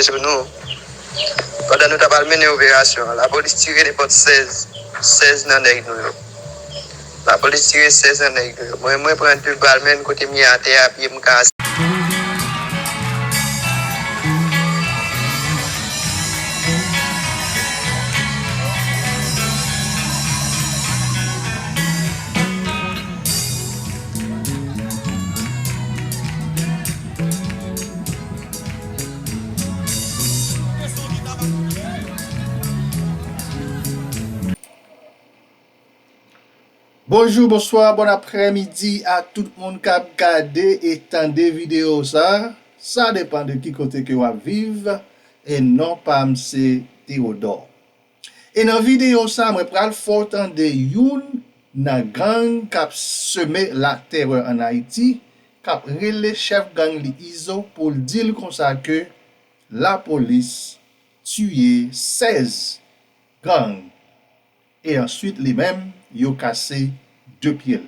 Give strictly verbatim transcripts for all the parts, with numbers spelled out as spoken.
sou nou. Pandan nou t ap al mennen operasyon an, lapolis tire nenpòt sèz, sèz nan nèg nou yo. Lapolis tire sèz nan nèg nou yo. Mwen, mwen pran de bal, menm kote m ye atè a, pye m kase. Bonjou, bonswa, bon aprèmidi a tout moun k ap gade e tande videyo sa. Sa depann de ki kote ke w ap viv. E non pa m se Theodore. E nan videyo sa, mwen pral fè w tande youn nan gang k ap seme latèrè ann Ayiti, k ap rele chèf gang li Izo pou l di l konsa ke lapolis tiye sèz gang e answit li menm yo kase de pye l.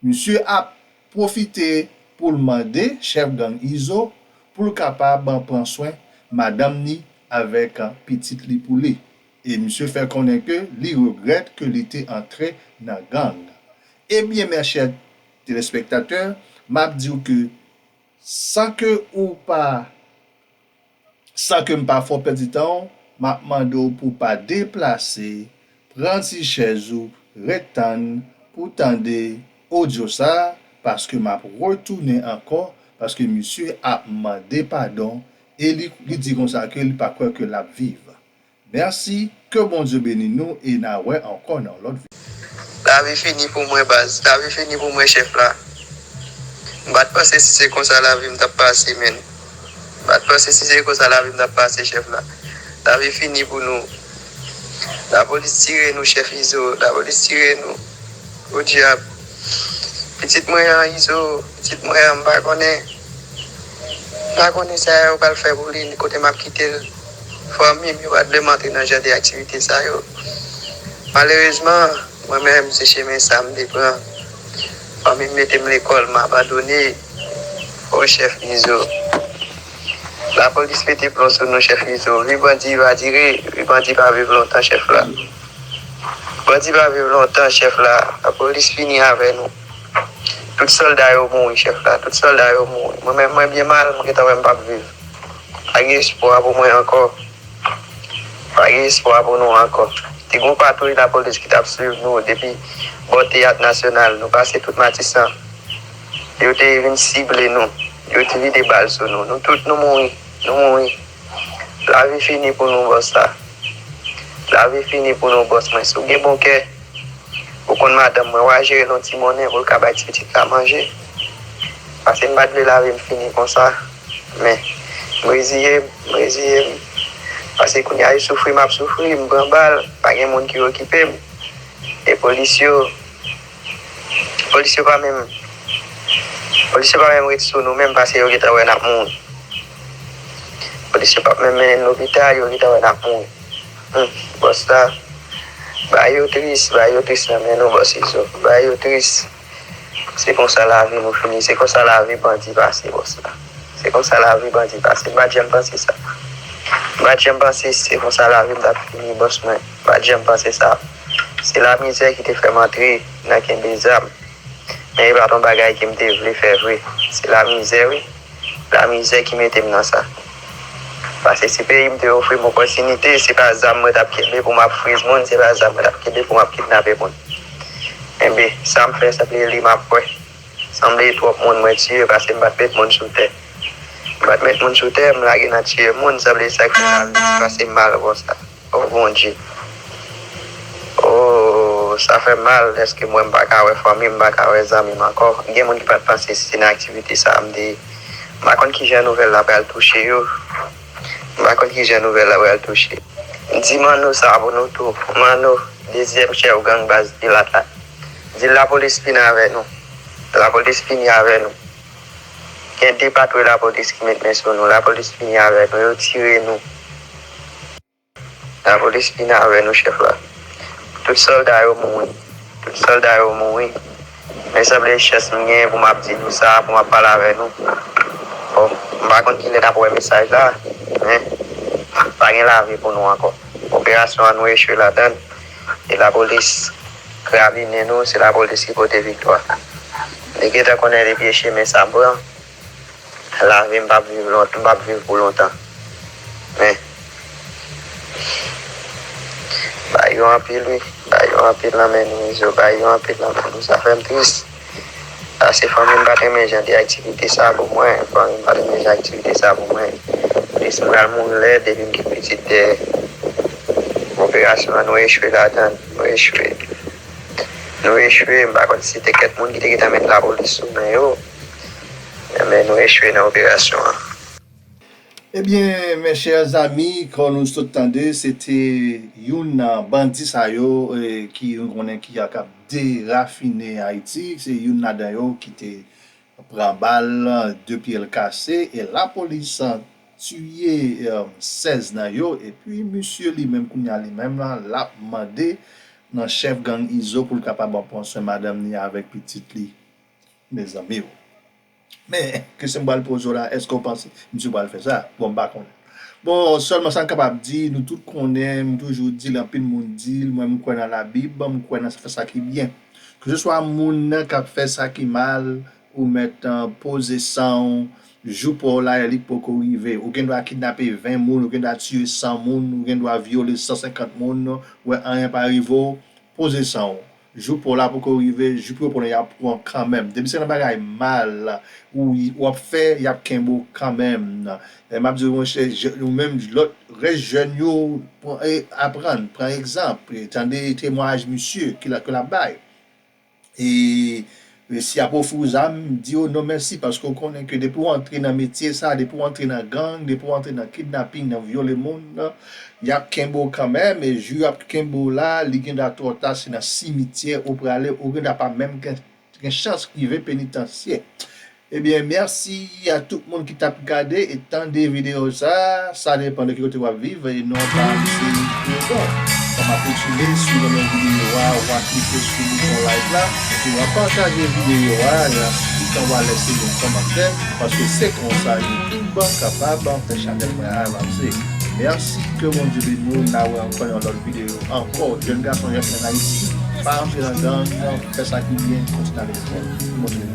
Misye ap pwofite pou l mande chèf gang Izo pou l kapab pran swen madanm ni avèk pitit li pou li. E misye fè konnen ke li regrèt ke li te antre nan gang. Ebyen, mè chè telespektatè, m ap di w ke san ke ou pa San ke m pa fè w pèdi tan w, m ap mande w pou w pa deplase, pran ti chèz ou, ret tann pou w tande odyo sa, paske m ap retounen ankò, paske misye ap mande padon e li, li di konsa ke li pa kwè ke l ap viv. Mèsi, ke Bondye beni nou e n a wè ankò nan lòt videyo. Lavi fini pou mwen, baz. Lavi fini pou mwen, chèf la. M pa t panse si se konsa lavi m t ap pase, menn. M pa t panse si se konsa lavi m t ap pase, chèf la. Lavi fini pou nou. Lapolis tire nou, chèf Izo. Lapolis tire nou. Podyab. Pitit mwen an, Izo, pitit mwen an, m pa konnen. M pa konnen sa yo pral fè pou li, kote m ap kite l. Fanmi m yo pa t vle m antre nan jan de aktivite sa yo. Malerezman, mwen menm, se chemen sa m te pran. Fanmi m mete m lekòl, m abandone. O chèf Izo. Lapolis pete plon sou nou, chèf Izo. Vi bandi va dire, vi bandi pa viv lontan, chèf la. Bandi pa viv lontan, chèf la. Lapolis fini avè nou. Tout sòlda yo mouri, chèf la. Tout sòlda yo mouri. Mwen menm, mwen byen mal, mwen gentan wè m p ap viv. Pa gen espwa pou mwen ankò. Pa gen espwa pou nou ankò. Te gen yon patwouy lapolis ki t ap swiv nou depi bò Teyat Nasyonal. Nou pase tout Matisan. Yo te vin sible nou. Yo te vide bal sou nou. Nou tout, nou mouri. Nou mouri. Lavi fini pou nou, bòs la. Lavi fini pou nou, bòs mwen. Si w gen bon kè, ou konn madanm mwen, w a jere l yon ti monnen pou l ka bay ti pitit la manje. Paske m pa t vle lavi m fini konsa. Men, m reziye m, m reziye m. Paske kounye a, yo soufri, m ap soufri, m pran bal, pa gen moun ki okipe m. E polis yo, polis yo pa menm, polis yo pa menm ret sou nou menm, paske yo gentan wè n ap mouri. Polis yo p ap menm mennen n lopital, yo gentan wè n ap mouri. Hmm, bòs la, bagay yo tris, bagay yo tris nan men nou, bòs Izo. Bagay yo tris. Se konsa lavi nou fini, se konsa lavi bandi pase, bòs la. Se konsa lavi bandi pase. M pa t janm panse sa. M pa t janm panse se konsa lavi m t ap fini, bòs mwen. M pa t janm panse sa. Se lamizè ki te fè m antre nan kenbe zam. Men e pa t yon bagay ke m te vle fè vre. Se lamizè, wi. Lamizè ki mete m nan sa. Paske si peyi m te ofri m opòtinite, se pa zam mwen t ap kenbe pou m ap friz moun, se pa zam mwen t ap kenbe pou m ap kidnape moun. Enben, sa m fè, sanble li m ap kwè. Sanble twòp moun mwen tiye, paske m pa t met moun sou tè. M pa t met moun sou tè, m lage nan tiye moun, sanble sa k fè lavi pase m mal konsa. O Bondye. O, sa fè m mal, dèske m wè m pa ka wè fanmi m, m pa ka wè zanmi m ankò. Gen moun ki pa t panse si se nan aktivite sa a m te ye. M pa konn kijan nouvèl la pral touche yo. M pa konn kijan nouvèl la pral touche. Di Manno sa pou nou tou. Manno, dezyèm chèf gang baz Pilat la. Di l lapolis fini avè nou. Lapolis fini avè nou. Gen de patwouy lapolis ki met men sou nou. Lapolis fini avè nou. Yo tire nou. Lapolis fini avè nou, chèf la. Tout sòlda yo mouri. Tout sòlda yo mouri. Men sanble chans m genyen pou m ap di nou sa, pou m ap pale avè nou. Bon, m pa konn kilè n ap wè mesaj la, men pa gen lavi pou nou ankò. Operasyon an nou echwe ladan l. E lapolis krabinen nou, se lapolis ki pote viktwa. Li gentan konnen depi e chemen sa m pran, lavi m p ap viv lont, m p ap viv pou lontan. Men, bay yo anpil wi, bay yo anpil nan men nou, Izo, bay yo anpil nan men nou, sa fè m tris. Paske fanmi m pa t renmen jan de aktivite sa pou mwen, fanmi m pa t renmen jan aktivite sa pou mwen. Plis m pral mouri lè depi m gen pitit dèyè. Operasyon an nou echwe ladan l, nou echwe. Nou echwe, m pa konn si se te kèk moun ki te gentan met lapolis sou men yo. Men nou echwe nan operasyon an. Ebyen, mes chers amis, kon nou sot tande, se te youn nan bandi sa yo eh, ki nou konnen ki ap derafine Ayiti. Se youn ladan yo ki te pran bal, de pye l kase, e lapolis tiye eh, sèz nan yo. Epi misye li menm kounye a li menm la, l ap mande nan chèf gang Izo pou l kapab pran swen madanm li avèk pitit li. Mezanmi o. Men, kesyon m pral poze w la, èske w panse misye pral fè sa? Bon, m pa konnen. Bon, sèlman sa m kapab di, nou tout konnen, m toujou di l, anpil moun di l, mwen m kwè nan Labib, m kwè nan fè sa ki byen. Keseswa moun nan k ap fè sa ki mal, ou mèt poze san w, jou pa w la, li poko rive. Ou gen dwa kidnape ven moun, ou gen dwa tiye san moun, ou gen dwa vyole san senkant moun, wè anyen pa rive w, poze san w. Jou pa w la poko rive, jou pou yo pran w, y ap pran w kanmenm. Depi se nan bagay mal ou w ap fè, y ap kenbe w kanmenm. E m ap di w, monchè, ou menm lòt rès jèn yo, aprann, pran egzanp, tande temwayaj misye ke l ap bay. E si y ap ofri w zam, di yo non mèsi, paske w konnen ke depi w antre nan metye sa, depi w antre nan gang, depi w antre nan kidnaping, nan vyole moun, y ap kenbe w kanmenm, e jou y ap kenbe w la, li gendwa twò ta, se nan simityè ou prale, ou gendwa pa menm gen, gen chans rive penitansye. Ebyen, mèsi a tout moun ki t ap gade e tande videyo sa. Sa depann de ki kote w ap viv e non pa m se Dieudon. Kòm ap retounen, si w renmen videyo a, w a klike sou bouton like la, epi w a pataje videyo a, e ansuit w a lèse yon kòmantè, paske se konsa YouTube kapab fè chanèl mwen avanse. Mèsi, ke Bondye beni w, n a wè ankò yon lòt videyo ankò. Jèn gason, jèn fi ann Ayiti, pa antre nan gang, fè sa ki byen, kontinye ale lekòl. Bondye beni.